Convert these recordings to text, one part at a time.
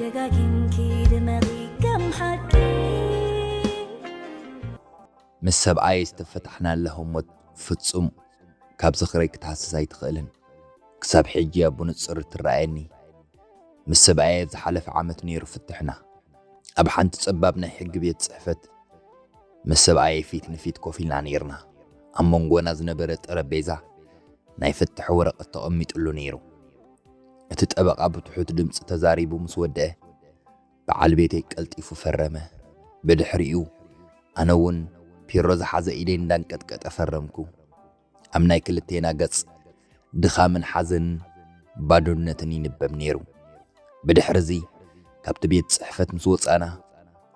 ደጋጊምኪ ድመቒ ከም ሓቂ። ምስ ሰብኣይ ዝተፈታሕናላ ህሞት ፍጹም ካብ ዝኽረይ ክትሃስስ ኣይትኽእልን። ክሳብ ሕጂ እያ ብንጹር እትረኣየኒ። ምስ ሰብኣየ ዝሓለፈ ዓመት ነይሩ ፍትሕና። ኣብ ሓንቲ ጸባብ ናይ ሕጊ ቤት ጽሕፈት ምስ ሰብኣየይ ፊት ንፊት ኮፍ ኢልና ነይርና። ኣብ መንጎና ዝነበረ ጠረጴዛ ናይ ፍትሒ ወረቐት ተቐሚጥሉ ነይሩ። እቲ ጠበቓ ብትሑት ድምጺ ተዛሪቡ ምስ ወደአ፣ በዓል ቤተይ ቀልጢፉ ፈረመ። ብድሕሪኡ ኣነ እውን ፒሮ ዝሓዘ ኢደይ እንዳንቀጥቀጠ ፈረምኩ። ኣብ ናይ ክልቴና ገጽ ድኻምን ሓዘንን ባዶነትን ይንበብ ነይሩ። ብድሕሪ እዚ ካብቲ ቤት ጽሕፈት ምስ ወጻና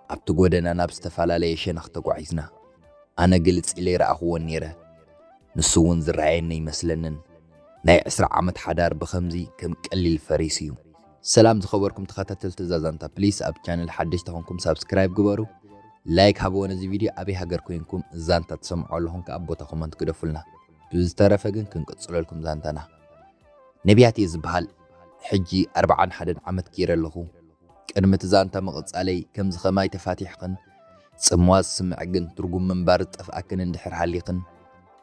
ኣብቲ ጎደና ናብ ዝተፈላለየ ሸነኽ ተጓዒዝና። ኣነ ግልጽ ኢለ ይረኣኽዎን ነይረ። ንሱ እውን ዝረኣየኒ ኣይመስለንን። ናይ ዕስራ ዓመት ሓዳር ብኸምዚ ከም ቀሊል ፈሪሱ እዩ። ሰላም ዝኸበርኩም ተኸታተልቲ እዛ ዛንታ፣ ፕሊስ ኣብ ቻነል ሓደሽ ተኾንኩም ሳብስክራይብ ግበሩ፣ ላይክ ሃብዎ ነዚ ቪድዮ። ኣበይ ሃገር ኮይንኩም ዛንታ ትሰምዑ ኣለኹም ከኣ ቦታ ኮመንት ግደፉልና። ብዝተረፈ ግን ክንቅጽለልኩም ዛንታና። ነቢያት እየ ዝበሃል። ሕጂ ኣርብዓን ሓደን ዓመት ገይረ ኣለኹ። ቅድሚ እቲ ዛንታ ምቕጻለይ ከምዚ ከማይ ተፋቲሕኽን ጽምዋ ዝስምዕ ግን ትርጉም ምንባር ዝጠፍኣክን እንድሕር ሃሊኽን፣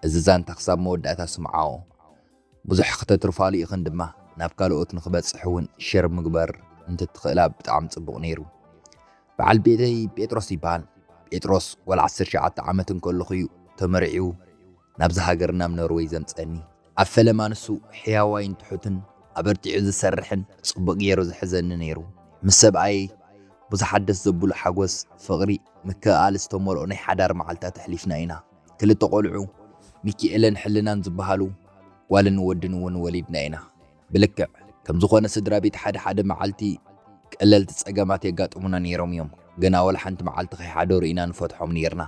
እዚ ዛንታ ክሳብ መወዳእታ ስምዓኦ። ብዙሕ ክተትርፋሉ ኢኽን ድማ፣ ናብ ካልኦት ንኽበጽሕ እውን ሸር ምግባር እንትትኽእላ ብጣዕሚ ጽቡቕ ነይሩ። በዓል ቤተይ ጴጥሮስ ይበሃል። ጴጥሮስ ዋላ ዓሰርተ ትሽዓተ ዓመት እንከለኹ እዩ ተመርዒዉ ናብዚ ሃገር ናብ ኖርወይ ዘምጸኒ። ኣብ ፈለማ ንሱ ሕያዋይን ትሑትን ኣበርቲዑ ዝሰርሕን ጽቡቕ ገይሩ ዝሕዘኒ ነይሩ። ምስ ሰብኣየይ ብዙሓት ደስ ዘብሉ ሓጎስ፣ ፍቕሪ፣ ምክእኣል ዝተመልኦ ናይ ሓዳር መዓልታት ኣሕሊፍና ኢና። ክልተ ቆልዑ ሚኪኤለን ሕልናን ዝበሃሉ ጓልን ወድን እውን ወሊድና ኢና። ብልክዕ ከም ዝኾነ ስድራ ቤት ሓደ ሓደ መዓልቲ ቀለልቲ ጸገማት የጋጥሙና ነይሮም እዮም። ግና ወላ ሓንቲ መዓልቲ ከይሓደሩ ኢና ንፈትሖም ነይርና።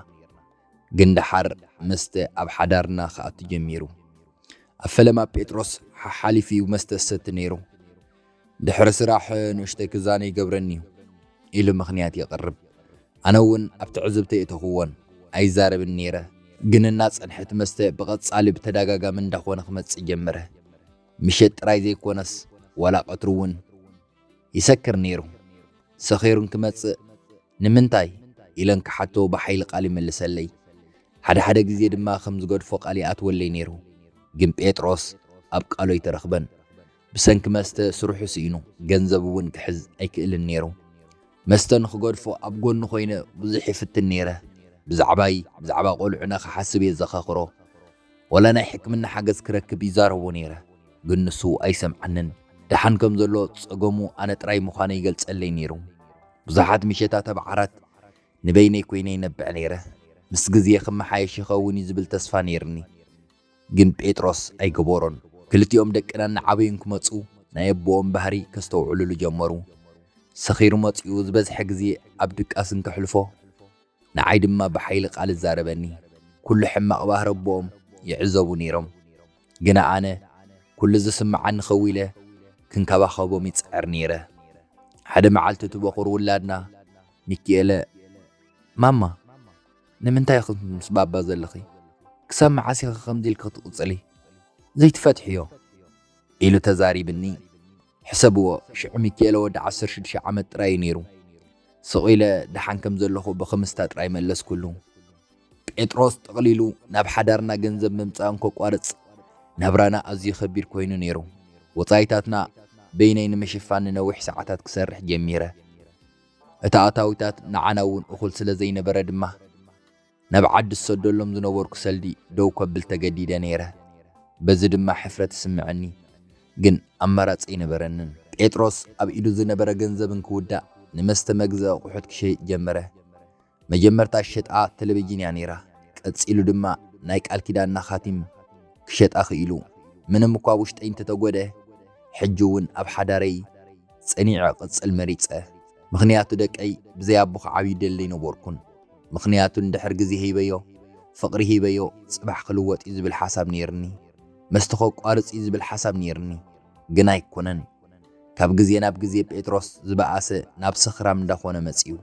ግን ደሓር መስተ ኣብ ሓዳርና ክኣቱ ጀሚሩ። ኣብ ፈለማ ጴጥሮስ ሓሓሊፉ እዩ መስተ ዝሰቲ ነይሩ። ድሕሪ ስራሕ ንእሽተይ ክዛነ ይገብረኒ እዩ ኢሉ ምኽንያት የቕርብ። ኣነ እውን ኣብ ትዕዝብተይ እተኽዎን ኣይዛረብን ነይረ። ግን እናጸንሐ እቲ መስተ ብቐጻሊ ብተደጋጋሚ እንዳኾነ ክመጽእ ጀመረ። ምሸት ጥራይ ዘይኮነስ ዋላ ቀትሩ እውን ይሰክር ነይሩ። ሰኺሩ እንክመጽእ ንምንታይ ኢለ እንክሓቶ ብሓይሊ ቃል ይምልሰለይ። ሓደ ሓደ ግዜ ድማ ከም ዝገድፎ ቃል ይኣትወለይ ነይሩ። ግን ጴጥሮስ ኣብ ቃሉ ኣይተረኽበን። ብሰንኪ መስተ ስርሑ ስኢኑ፣ ገንዘብ እውን ክሕዝ ኣይክእልን ነይሩ። መስተ ንኽገድፎ ኣብ ጎኑ ኮይነ ብዙሕ ይፍትን ነይረ። ብዛዕባይ፣ ብዛዕባ ቆልዑና ክሓስብ እየ ዘኻኽሮ። ወላ ናይ ሕክምና ሓገዝ ክረክብ ይዛረቦ ነይረ፣ ግን ንሱ ኣይሰምዓንን። ደሓን ከም ዘሎ ጸገሙ ኣነ ጥራይ ምዃነ ይገልጸለይ ነይሩ። ብዙሓት ምሸታት ኣብ ዓራት ንበይነይ ኮይነ ይነብዕ ነይረ። ምስ ግዜ ክመሓየሽ ይኸውን እዩ ዝብል ተስፋ ነይርኒ። ግን ጴጥሮስ ኣይገበሮን። ክልቲኦም ደቅና እናዓበዩ እንክመጹ ናይ ኣቦኦም ባህሪ ከስተውዕሉሉ ጀመሩ። ሰኺሩ መጺኡ ዝበዝሐ ግዜ ኣብ ድቃስ እንክሕልፎ፣ ንዓይ ድማ ብሓይሊ ቃል ይዛረበኒ። ኩሉ ሕማቕ ባህሪ ኣቦኦም ይዕዘቡ ነይሮም። ግና ኣነ ኩሉ ዝስምዓኒ ከዊለ ክንከባኸቦም ይጽዕር ነይረ። ሓደ መዓልቲ እቲ በኹር ውላድና ሚኪኤለ፣ ማማ፣ ንምንታይ ኢኺ ምስ ባባ ዘለኺ? ክሳብ መዓስ ኢኺ ከምዚ ኢልኪ ክትቕጽሊ? ዘይትፈትሕዮ? ኢሉ ተዛሪብኒ። ሕሰብዎ፣ ሽዑ ሚኪኤለ ወዲ ዓሰርተ ሽዱሽተ ዓመት ጥራይ እዩ ነይሩ። ስቕ ኢለ ደሓን ከም ዘለኹ ብኽምስታ ጥራይ መለስኩሉ። ጴጥሮስ ጠቕሊሉ ናብ ሓዳርና ገንዘብ ምምጻእ እንከቋርጽ፣ ናብራና ኣዝዩ ከቢድ ኮይኑ ነይሩ። ወጻኢታትና በይነይ ንምሽፋን ንነዊሕ ሰዓታት ክሰርሕ ጀሚረ። እቲ ኣታዊታት ንዓና እውን እኹል ስለ ዘይነበረ ድማ፣ ናብ ዓዲ ዝሰደሎም ዝነበርኩ ሰልዲ ደው ከብል ተገዲደ ነይረ። በዚ ድማ ሕፍረት ይስምዐኒ፣ ግን ኣማራጺ ኣይነበረንን። ጴጥሮስ ኣብ ኢዱ ዝነበረ ገንዘብ እንክውዳእ ንመስተ መግዝኢ ኣቑሑት ክሸይጥ ጀመረ። መጀመርታ ዝሸጣ ቴሌቪዥን እያ ነይራ። ቀጺሉ ድማ ናይ ቃል ኪዳንና ኻቲም ክሸጣ ክኢሉ። ምንም እኳ ውሽጠይ እንተተጎድአ፣ ሕጂ እውን ኣብ ሓዳረይ ጸኒዐ ክቕጽል መሪጸ። ምኽንያቱ ደቀይ ብዘይ ኣቦ ክዓብዩ ይደሊ ኣይነበርኩን። ምኽንያቱ እንድሕር ግዜ ሂበዮ፣ ፍቕሪ ሂበዮ፣ ጽባሕ ክልወጥ እዩ ዝብል ሓሳብ ነይርኒ። መስተ ከቋርጽ እዩ ዝብል ሓሳብ ነይርኒ። ግን ኣይኮነን። ካብ ግዜ ናብ ግዜ ጴጥሮስ ዝበኣሰ ናብ ሰኽራም እንዳኾነ መጺኡ።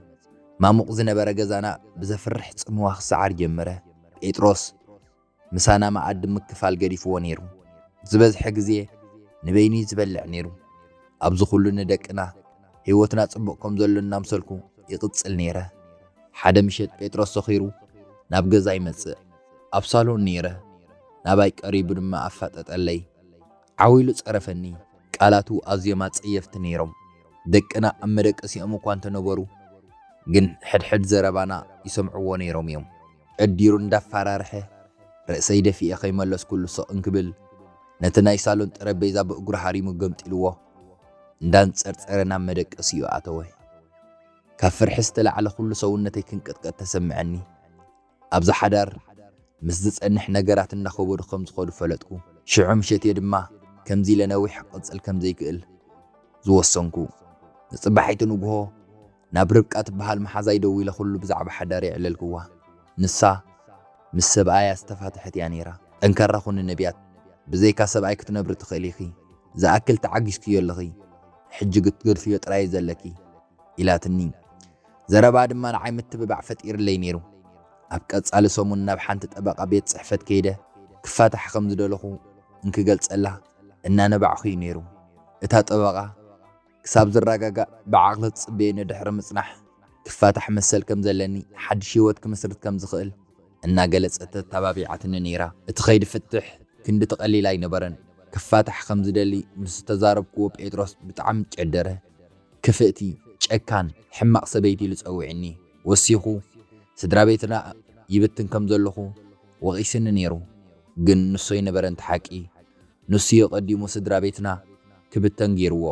ማሙቕ ዝነበረ ገዛና ብዘፍርሕ ጽምዋ ክሰዓር ጀመረ። ጴጥሮስ ምሳና መኣዲ ምክፋል ገዲፍዎ ነይሩ። ዝበዝሐ ግዜ ንበይኑ እዩ ዝበልዕ ነይሩ። ኣብዚ ኩሉ ንደቅና ህይወትና ጽቡቕ ከም ዘሎ እናምሰልኩ ይቕጽል ነይረ። ሓደ ምሸት ጴጥሮስ ሰኺሩ ናብ ገዛ ይመጽእ። ኣብ ሳሎን ነይረ። ናባይ ቀሪቡ ድማ ኣፋጠጠለይ። ዓው ኢሉ ጸረፈኒ። ቃላቱ ኣዝዮም ኣጸየፍቲ ነይሮም። ደቅና ኣብ መደቀሲኦም እኳ እንተነበሩ፣ ግን ሕድሕድ ዘረባና ይሰምዕዎ ነይሮም እዮም። ቀዲሩ እንዳፈራርሐ ርእሰይ ደፊኤ ከይመለስኩሉ ስቕ እንክብል፣ ነቲ ናይ ሳሎን ጠረጴዛ ብእግሩ ሃሪሙ ገምጢልዎ፣ እንዳንጸርጸረ ናብ መደቀሲኡ ኣተወ። ካብ ፍርሒ ዝተላዕለ ኩሉ ሰውነተይ ክንቅጥቀጥ ተሰምዐኒ። ኣብዚ ሓዳር ምስ ዝጸንሕ ነገራት እናኸበዱ ከም ዝኸዱ ፈለጥኩ። ሽዑ ምሸት እየ ድማ ከምዚ ኢለ ነዊሕ ክቕጽል ከም ዘይክእል ዝወሰንኩ። ንጽባሒቲ ንግሆ ናብ ርብቃ ትበሃል መሓዛይ ደዊለ ኩሉ ብዛዕባ ሓዳር የዕለልክዋ። ንሳ ምስ ሰብኣያ ዝተፋትሐት እያ ነይራ። "ጠንካራ ኩኒ ነቢያት፣ ብዘይካ ሰብኣይ ክትነብሪ ትኽእሊ ኢኺ። ዝኣክል ተዓጊስክዮ ኣለኺ። ሕጂ ክትገድፍዮ ጥራይ ዘለኪ" ኢላትኒ። ዘረባ ድማ ንዓይ ምትብባዕ ፈጢርለይ ነይሩ። ኣብ ቀጻሊ ሰሙን ናብ ሓንቲ ጠበቓ ቤት ጽሕፈት ከይደ ክፋታሕ ከም ዝደለኹ እንክገልጸላ እናነባዕኹ እዩ ነይሩ። እታ ጠበቓ ክሳብ ዝረጋጋእ ብዓቕሊ ትጽበየኒ ድሕሪ ምጽናሕ፣ ክፋታሕ መሰል ከም ዘለኒ፣ ሓድሽ ህይወት ክምስርት ከም ዝኽእል እናገለጸት ተተባቢዓትኒ ነይራ። እቲ ኸይዲ ፍትሕ ክንድቲ ቀሊል ኣይነበረን። ክፋታሕ ከም ዝደሊ ምስ ዝተዛረብክዎ ጴጥሮስ ብጣዕሚ ጨደረ። ክፍእቲ፣ ጨካን፣ ሕማቕ ሰበይቲ ኢሉ ጸዊዕኒ። ወሲኹ ስድራ ቤትና ይብትን ከም ዘለኹ ወቒስኒ ነይሩ። ግን ንሱ ኣይነበረን እቲ ሓቂ። ንሱ እዩ ቀዲሙ ስድራ ቤትና ክብተን ገይርዎ።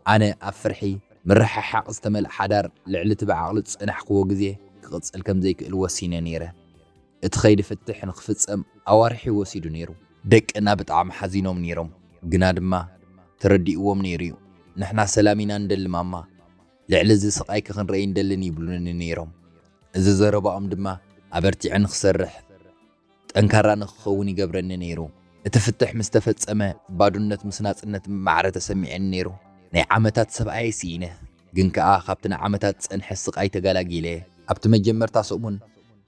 ኣነ ኣብ ፍርሒ ምርሕሓቕ ዝተመልአ ሓዳር ልዕሊ እቲ ብዓቕሊ ዝጸናሕክዎ ግዜ ክቕጽል ከም ዘይክእል ወሲነ ነይረ። እቲ ኸይዲ ፍትሕ ንክፍጸም ኣዋርሕ እዩ ወሲዱ ነይሩ። ደቅና ብጣዕሚ ሓዚኖም ነይሮም፣ ግና ድማ ተረዲእዎም ነይሩ እዩ። ንሕና ሰላም ኢና ንደሊ ማማ፣ ልዕሊ እዚ ስቓይኪ ክንረኣይ ንደልን ይብሉኒ ነይሮም። እዚ ዘረባኦም ድማ ኣበርቲዐ ንክሰርሕ፣ ጠንካራ ንክኸውን ይገብረኒ ነይሩ። እቲ ፍትሕ ምስ ተፈጸመ፣ ባዶነት ምስ ናጽነት ማዕረ ተሰሚዐኒ ነይሩ። ናይ ዓመታት ሰብኣየይ ስኢነ፣ ግን ከኣ ካብቲ ንዓመታት ዝጸንሐ ስቓይ ተገላጊለ። ኣብቲ መጀመርታ ሰሙን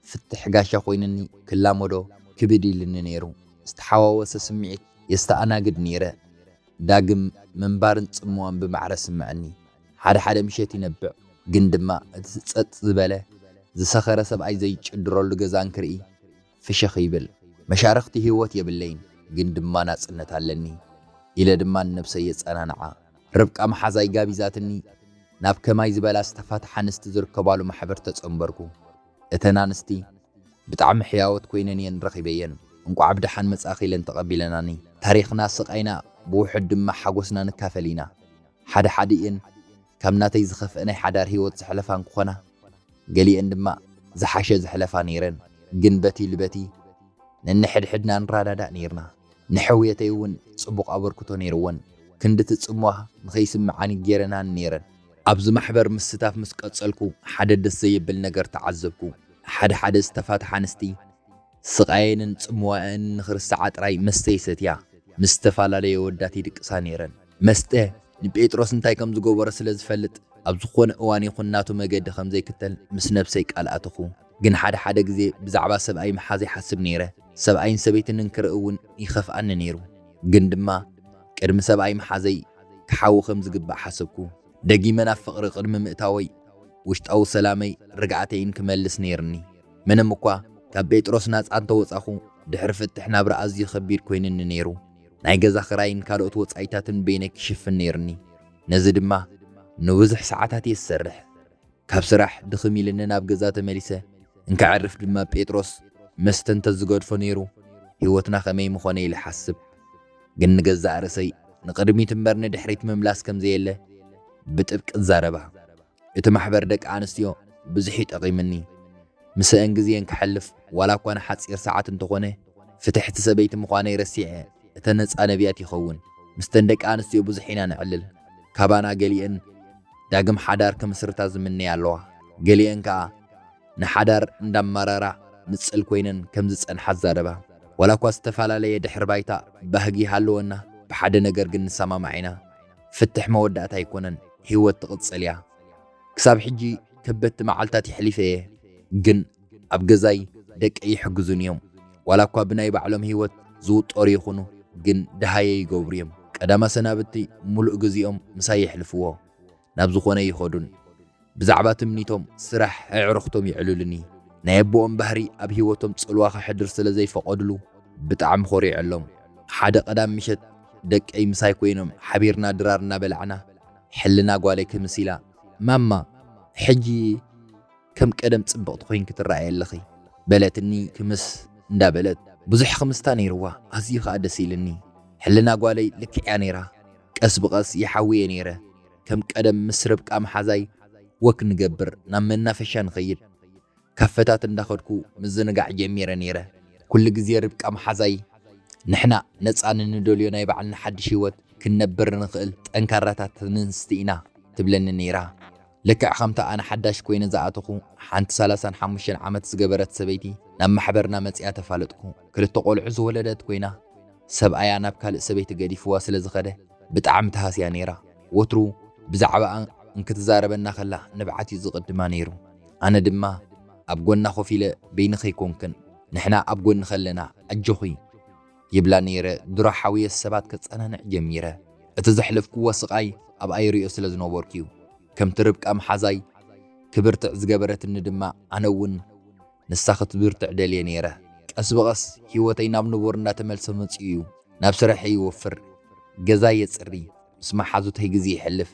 ፍትሕ ጋሻ ኮይኑኒ፣ ክላመዶ ክብድ ኢልኒ ነይሩ። ዝተሓዋወሰ ስምዒት የስተኣናግድ ነይረ። ዳግም ምንባርን ጽምዋን ብማዕረ ስምዐኒ። ሓደ ሓደ ምሸት ይነብዕ፣ ግን ድማ እቲ ጸጥ ዝበለ ዝሰኸረ ሰብኣይ ዘይጭድረሉ ገዛ እንክርኢ ፍሽኽ ይብል። መሻርኽቲ ህይወት የብለይን፣ ግን ድማ ናጽነት ኣለኒ ኢለ ድማ ንነብሰይ የጸናንዓ። ርብቃ መሓዛይ ጋቢዛትኒ ናብ ከማይ ዝበላ ዝተፋትሓ ኣንስቲ ዝርከባሉ ማሕበር ተጸንበርኩ። እተን ኣንስቲ ብጣዕሚ ሕያወት ኮይነን እየን ረኺበየን። "እንቋዕ ብደሓን መጻእኺ" ኢለን ተቐቢለናኒ። ታሪኽና፣ ስቓይና፣ ብውሑድ ድማ ሓጎስና ንካፈል ኢና። ሓደ ሓዲኤን ካብ ናተይ ዝኸፍአ ናይ ሓዳር ህይወት ዘሕለፋ እንክኾና፣ ገሊኤን ድማ ዝሓሸ ዘሕለፋ ነይረን። ግን በቲ ልበቲ ነንሕድሕድና ንረዳዳእ ነይርና። ንሕውየተይ እውን ጽቡቕ ኣበርክቶ ነይርወን። ክንድቲ ጽምዋ ንኸይስምዓኒ ገይረናኒ ነይረን። ኣብዚ ማሕበር ምስታፍ ምስ ቀጸልኩ፣ ሓደ ደስ ዘየብል ነገር ተዓዘብኩ። ሓደ ሓደ ዝተፋትሓ ኣንስቲ ስቓየንን ጽምዋኣንን ንኽርስዓ ጥራይ መስተ ይሰትያ። ምስ ዝተፈላለየ ወዳት ይድቅሳ ነይረን። መስተ ንጴጥሮስ እንታይ ከም ዝገበሮ ስለ ዝፈልጥ፣ ኣብ ዝኾነ እዋን ይኹን ናቱ መገዲ ከም ዘይክተል ምስ ነብሰይ ቃል ኣተኹ። ግን ሓደ ሓደ ግዜ ብዛዕባ ሰብኣይ ምሓዝ ይሓስብ ነይረ። ሰብኣይን ሰበይትን እንክርኢ እውን ይኸፍኣኒ ነይሩ። ግን ድማ ቅድሚ ሰብኣይ ምሓዘይ ክሓዊ ከም ዝግባእ ሓሰብኩ። ደጊመ ናብ ፍቕሪ ቅድሚ ምእታወይ፣ ውሽጣዊ ሰላመይ ርግኣተይን ክመልስ ነይርኒ። ምንም እኳ ካብ ጴጥሮስ ናጻ እንተወጻኹ፣ ድሕሪ ፍትሕ ናብራ ኣዝዩ ከቢድ ኮይኑኒ ነይሩ። ናይ ገዛ ክራይን ካልኦት ወጻኢታትን በይነይ ክሽፍን ነይርኒ። ነዚ ድማ ንብዙሕ ሰዓታት እየ ዝሰርሕ። ካብ ስራሕ ድኽም ኢልኒ ናብ ገዛ ተመሊሰ እንከዕርፍ ድማ፣ ጴጥሮስ መስተ እንተዝገድፎ ነይሩ፣ ህይወትና ከመይ ምኾነ ኢለ ሓስብ። ግን ንገዛእ ርእሰይ ንቕድሚት እምበር ንድሕሪት ምምላስ ከም ዘየለ ብጥብቂ እዛረባ። እቲ ማሕበር ደቂ ኣንስትዮ ብዙሕ እዩ ጠቒምኒ። ምስአን ግዜን ከሕልፍ፣ ዋላ እኳ ንሓጺር ሰዓት እንተኾነ፣ ፍትሕቲ ሰበይቲ ምዃነይ ረሲዐ፣ እተን ነጻ ነቢያት ይኸውን። ምስተን ደቂ ኣንስትዮ ብዙሕ ኢና ነዕልል። ካባና ገሊአን ዳግም ሓዳር ክምስርታ ዝምነያ ኣለዋ። ገሊአን ከኣ ንሓዳር እንዳማረራ ንጽል ኮይነን ከም ዝጸንሓ ዛረባ። ዋላ እኳ ዝተፈላለየ ድሕሪ ባይታ ባህጊ ይሃለወና፣ ብሓደ ነገር ግን ንሰማማዕ ኢና። ፍትሕ መወዳእታ ኣይኮነን፣ ህይወት ትቕጽል እያ። ክሳብ ሕጂ ከበድቲ መዓልታት የሕሊፈ እየ፣ ግን ኣብ ገዛይ ደቀይ ይሕግዙኒ እዮም። ዋላ እኳ ብናይ ባዕሎም ህይወት ዝውጠሩ ይኹኑ፣ ግን ደሃየ ይገብሩ እዮም። ቀዳማ ሰናብቲ ሙሉእ ግዜኦም ምሳይ የሕልፍዎ። ናብ ዝኾነ ይኸዱን። ብዛዕባ ትምኒቶም፣ ስራሕ፣ ኣዕሩኽቶም ይዕሉልኒ። ናይ ኣቦኦም ባህሪ ኣብ ህይወቶም ጽልዋ ከሕድር ስለ ዘይፈቐዱሉ ብጣዕሚ ኮሪዐሎም። ሓደ ቀዳም ምሸት ደቀይ ምሳይ ኮይኖም ሓቢርና ድራር እናበላዕና፣ ሕልና ጓለይ ክምስ ኢላ፣ "ማማ፣ ሕጂ ከም ቀደም ጽብቕቲ ኮይንኪ ትረኣይ ኣለኺ" በለትኒ። ክምስ እንዳበለት፣ ብዙሕ ክምስታ ነይርዋ፣ ኣዝዩ ኸኣ ደስ ኢልኒ። ሕልና ጓለይ ልክዕ እያ ነይራ። ቀስ ብቐስ ይሓውየ ነይረ። ከም ቀደም ምስ ርብቃ መሓዛይ ወክ ንገብር፣ ናብ መናፈሻ ንኸይድ፣ ካፈታት እንዳኸድኩ ምዝንጋዕ ጀሚረ ነይረ። ኩሉ ግዜ ርብቃ መሓዛይ ንሕና ነጻ ንንደልዮ ናይ ባዕልና ሓድሽ ህይወት ክንነብር ንኽእል ጠንካራታት ኣንስቲ ኢና ትብለኒ ነይራ። ልክዕ ከምታ ኣነ ሓዳሽ ኮይነ ዝኣተኹ፣ ሓንቲ ሰላሳን ሓሙሽተን ዓመት ዝገበረት ሰበይቲ ናብ ማሕበርና መጺኣ ተፋለጥኩ። ክልተ ቆልዑ ዝወለደት ኮይና፣ ሰብኣያ ናብ ካልእ ሰበይቲ ገዲፍዋ ስለ ዝኸደ ብጣዕሚ ተሃስያ ነይራ። ወትሩ ብዛዕባኣ እንክትዛረበና ከላ ንብዓት እዩ ዝቕድማ ነይሩ። ኣነ ድማ ኣብ ጎና ኮፍ ኢለ፣ "በይንኺ ኣይኮንክን፣ ንሕና ኣብ ጎንኺ ኣለና፣ ኣጆኺ" ይብላ ነይረ። ድሮ ሓውየ ሰባት ከጸናንዕ ጀሚረ። እቲ ዘሕለፍክዎ ስቓይ ኣብኣ ይርእዮ ስለ ዝነበርኩ እዩ። ከምቲ ርብቃ መሓዛይ ክብርትዕ ዝገበረትኒ ድማ ኣነ እውን ንሳ ክትብርትዕ ደልየ ነይረ። ቀስ ብቐስ ህይወተይ ናብ ንቡር እንዳተመልሰ መጺኡ እዩ። ናብ ስርሐይ ይወፍር፣ ገዛ የጽሪ፣ ምስ መሓዙተይ ግዜ ይሕልፍ፣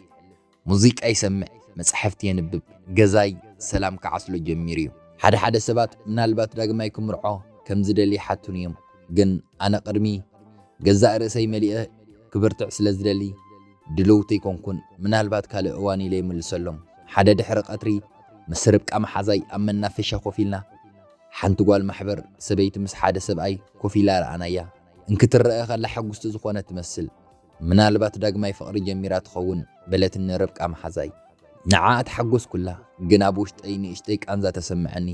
ሙዚቃ ይሰምዕ፣ መጻሕፍቲ የንብብ፣ ገዛይ ሰላም ክዓስሎ ጀሚሩ እዩ። ሓደ ሓደ ሰባት ምናልባት ዳግማይ ክምርዖ ከም ዝደሊ ይሓቱኒ እዮም። ግን ኣነ ቅድሚ ገዛእ ርእሰይ መሊአ ክብርትዕ ስለ ዝደሊ ድልውቲ ኣይኮንኩን። ምናልባት ካልእ እዋን ኢለ ይምልሰሎም። ሓደ ድሕሪ ቀትሪ ምስ ርብቃ መሓዛይ ኣብ መናፈሻ ኮፍ ኢልና፣ ሓንቲ ጓል ማሕበር ሰበይቲ ምስ ሓደ ሰብኣይ ኮፍ ኢላ ረኣናያ። እንክትረአ ከላ ሕጉስቲ ዝኾነት ትመስል። "ምናልባት ዳግማይ ፍቕሪ ጀሚራ ትኸውን" በለትኒ ርብቃ መሓዛይ። ንዓኣ ተሓጎስኩላ፣ ግን ኣብ ውሽጠይ ንእሽተይ ቃንዛ ተሰምዐኒ።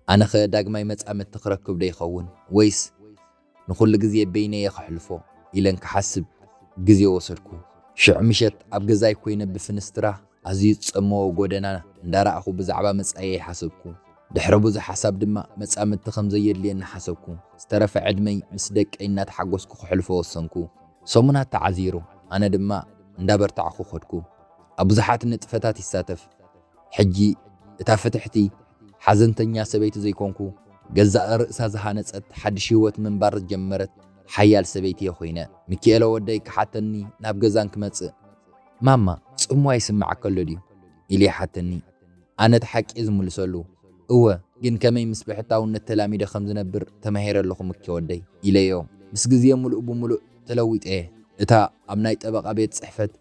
ኣነኸ ዳግማይ መጻምድቲ ክረክብ ዶ ይኸውን? ወይስ ንኹሉ ግዜ በይነየ ከሕልፎ ኢለን ክሓስብ ግዜ ወሰድኩ። ሽዑ ምሸት ኣብ ገዛይ ኮይነ ብፍንስትራ ኣዝዩ ዝጸመወ ጎደና እንዳረኣኹ ብዛዕባ መጻኢየይ ሓሰብኩ። ድሕሪ ብዙሕ ሓሳብ ድማ መጻምድቲ ከም ዘየድልየኒ ሓሰብኩ። ዝተረፈ ዕድመይ ምስ ደቀይ እናተሓጎስኩ ከሕልፎ ወሰንኩ። ሰሙናት ተዓዚሩ፣ ኣነ ድማ እንዳበርታዕኩ ከድኩ። ኣብ ብዙሓት ንጥፈታት ይሳተፍ። ሕጂ እታ ፍትሕቲ ሓዘንተኛ ሰበይቲ ዘይኮንኩ፣ ገዛእ ርእሳ ዝሃነጸት፣ ሓድሽ ህይወት ምንባር ዝጀመረት ሓያል ሰበይቲ እየ ኮይነ። ሚኪኤለ ወደይ ክሓተኒ ናብ ገዛን ክመጽእ፣ "ማማ፣ ጽምዋ ይስምዓካ ኣሎ ድዩ?" ኢሉ ይሓተኒ። ኣነ እቲ ሓቂ እየ ዝምልሰሉ። "እወ፣ ግን ከመይ ምስ ብሕታውነት ተላሚደ ከም ዝነብር ተማሂረ ኣለኹ ምኪ ወደይ" ኢለዮ። ምስ ግዜ ምሉእ ብምሉእ ተለዊጠ እየ። እታ ኣብ ናይ ጠበቓ ቤት ጽሕፈት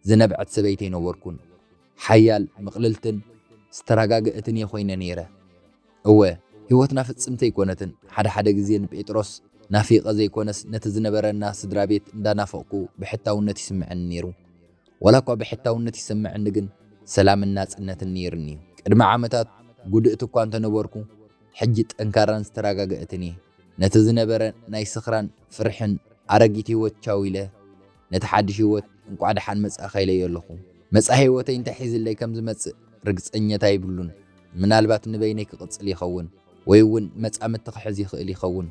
ዝነብዐት ሰበይቲ ኣይነበርኩን። ሓያል፣ ምቕልልትን ዝተረጋገእትን እየ ኮይነ ነይረ። እወ፣ ህይወትና ፍጽምቲ ኣይኮነትን። ሓደ ሓደ ግዜ ንጴጥሮስ ናፊቐ ዘይኮነስ፣ ነቲ ዝነበረና ስድራ ቤት እንዳናፈቕኩ ብሕታውነት ይስምዐኒ ነይሩ። ዋላ እኳ ብሕታውነት ይስምዐኒ፣ ግን ሰላምን ናጽነትን ነይሩኒ እዩ። ቅድሚ ዓመታት ጉድእቲ እኳ እንተነበርኩ፣ ሕጂ ጠንካራን ዝተረጋገእትን እየ። ነቲ ዝነበረ ናይ ስኽራን ፍርሕን ኣረጊት ህይወት ቻው ኢለ፣ ነቲ ሓድሽ ህይወት እንቋዕ ደሓን መጻእካ ኢለዮ ኣለኹ። መጻኢ ህይወተይ እንታይ ሒዝለይ ከም ዝመጽእ ርግጸኛታ ይብሉን። ምናልባት ንበይነይ ክቕጽል ይኸውን፣ ወይ እውን መጻምድቲ ክሕዝ ይኽእል ይኸውን።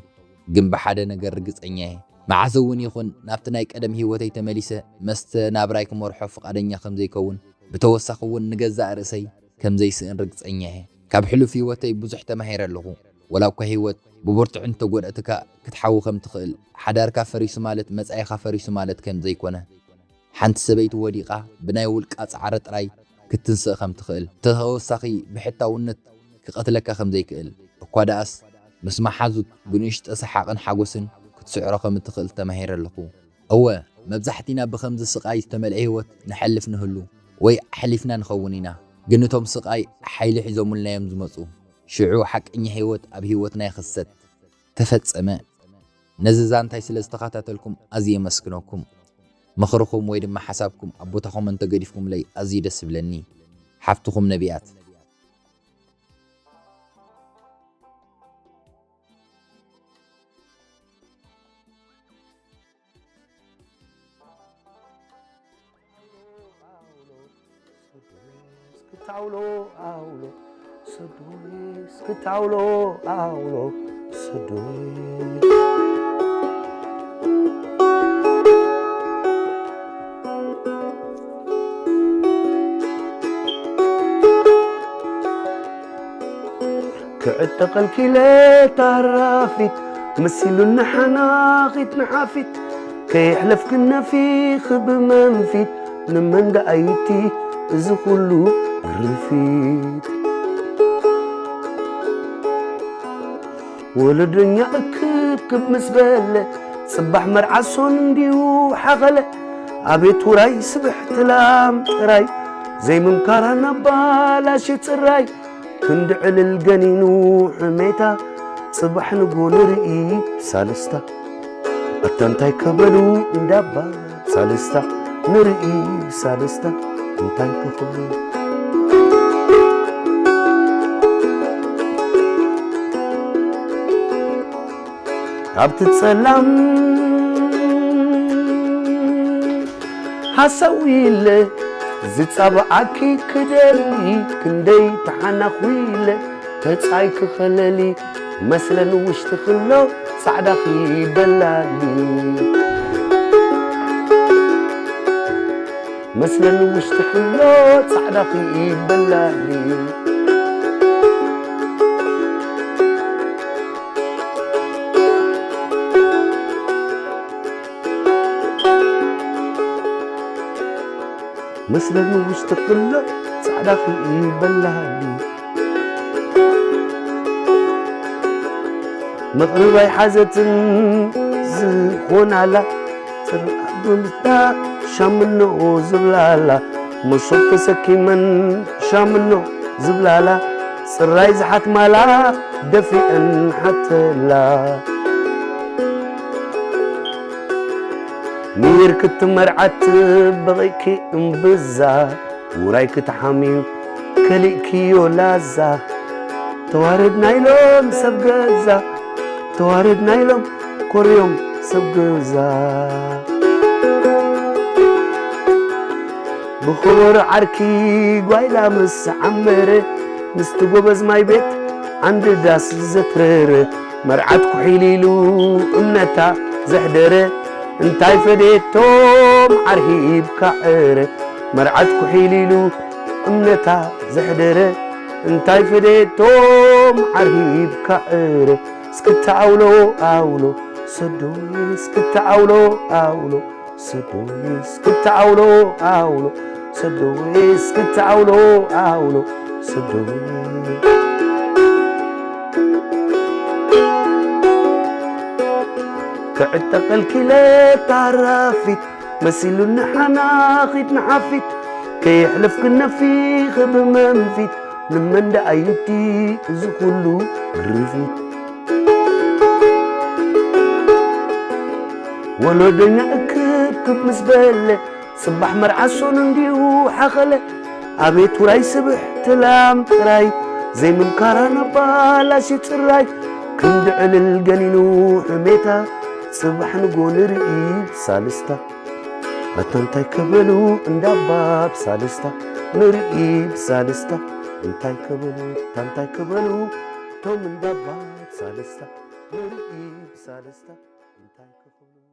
ግን ብሓደ ነገር ርግጸኛ እየ። መዓስ እውን ይኹን ናብቲ ናይ ቀደም ህይወተይ ተመሊሰ መስተ ናብራይ ክመርሖ ፍቓደኛ ከም ዘይከውን፣ ብተወሳኺ እውን ንገዛእ ርእሰይ ከም ዘይስእን ርግጸኛ እየ። ካብ ሕሉፍ ህይወተይ ብዙሕ ተማሂረ ኣለኹ። ወላ እኳ ህይወት ብብርቱዕ እንተጎድኣትካ፣ ክትሓዊ ከም ትኽእል፣ ሓዳርካ ፈሪሱ ማለት መጻኢኻ ፈሪሱ ማለት ከም ዘይኮነ፣ ሓንቲ ሰበይቲ ወዲቓ ብናይ ውልቃ ጻዕሪ ጥራይ ክትንስእ ከም ትኽእል፣ ተወሳኺ ብሕታውነት ክቐትለካ ከም ዘይክእል፣ እኳ ደኣስ ምስ መሓዙት ብንእሽቶ ሰሓቕን ሓጎስን ክትስዕሮ ከም እትኽእል ተማሂረ ኣለኹ። እወ፣ መብዛሕቲና ብኸምዚ ስቓይ ዝተመልአ ህይወት ንሐልፍ ንህሉ ወይ ኣሕሊፍና ንኸውን ኢና። ግን እቶም ስቓይ ሓይሊ ሒዞምልና እዮም ዝመጹ። ሽዑ ሓቀኛ ህይወት ኣብ ህይወትና ይኽሰት። ተፈጸመ። ነዚ ዛንታይ ስለ ዝተኸታተልኩም ኣዝየ የመስግነኩም። ምኽርኹም ወይ ድማ ሓሳብኩም ኣብ ቦታ ኮመንት ተገዲፍኩምለይ ኣዝዩ ደስ ይብለኒ። ሓፍትኹም ነቢያት። እስክታውሎ ኣውሎ ሰዶይ እስክታውሎ ኣውሎ ሰዶይ ዕጠቐልኪለ ታራፊት መሲሉኒ ሓናኺት ንሓፊት ከየሕለፍክን ነፊኺ ብመንፊት ንመን ደኣይቲ እዚ ኩሉ ግርፊት ወለደኛ እክብክብ ምስ በለ ጽባሕ መርዓሶን እንዲዩ ሓኸለ ኣቤት ውራይ ስብሕቲ ላም ጥራይ ዘይምምካራ ናባላሽ ጽራይ ክንዲ ዕልል ገኒኑ ሕሜታ ጽባሕ ንጎ ንርኢ ሳልስታ ኣታ እንታይ ከበሉ እንዳባ ሳልስታ ንርኢ ሳልስታ እንታይ ከኽብሉ ኣብቲ ጸላም ሃሳዊለ ዝጻብኣኪ ክደሊ ክንደይ ተሓናኹለ ተጻይ ክኸለሊ መስለን ውሽጢ ክሎ ጻዕዳኺ በላሊ መስለን ውሽጢ ክሎ ጻዕዳኺ በላሊ መስለኒ ውሽጢ ክሎ ጻዕዳ ክኢበላኒ መቕርብ ኣይሓዘትን ዝኾናላ ጽርዓት ብምስታ ሻምኖ ዝብላላ መሶብ ተሰኪመን ሻምኖ ዝብላላ ጽራይ ዝሓትማላ ደፊአን ሓተላ ሚር ክትመርዓት በቒኪ እምብዛ ውራይ ክትሓምዩ ከሊእክዮ ላዛ ተዋረድ ናይሎም ሰብ ገዛ ተዋረድ ናይሎም ኮርዮም ሰብ ገዛ ብኸበሮ ዓርኪ ጓይላ ምስ ዓመረ ምስቲ ጎበዝ ማይ ቤት ዓንዲ ዳስ ዘትረረ መርዓት ኩሒል ኢሉ እምነታ ዘሕደረ እንታይ ፈደየቶም ዓርሂብካ ዕረ መርዓት ኩሒል ኢሉ እምነታ ዘሕደረ እንታይ ፈደየቶ መዓር ሂብካ ዕረ እስክታ ኣውሎ ኣውሎ ሰዶይ እስክታ ኣውሎ ኣውሎ ሰዶይ እስክታ ኣውሎ ኣውሎ ሰዶይ እስክታ ኣውሎ ኣውሎ ሰዶይ ክዕጠቐልኪለ ታራፊት መሲሉኒ ሓናኺት ንሓፊት ከየሕለፍክን ነፊኺ ብመንፊት ንመን ደኣ ይብቲ እዚ ኩሉ ግርፊት ወሎደኛ እክብክብ ምስ በለ ጽባሕ መርዓሶን እንዲሁ ሓኸለ ኣቤት ውራይ ስብሕቲ ላም ጥራይ ዘይምምካራ ናባላሽ ጽራይ ክንዲ ዕልል ገኒኑ ሕሜታ ጽባሕ ንጎ ንርኢ ሳልስታ ኣታ እንታይ ከበሉ እንዳባ ብሳልስታ ንርኢ ብሳልስታ እንታይ ከበሉ እታ እንታይ ከበሉ እቶም እንዳባ ብሳልስታ ንርኢ ብሳልስታ እንታይ ከበሉ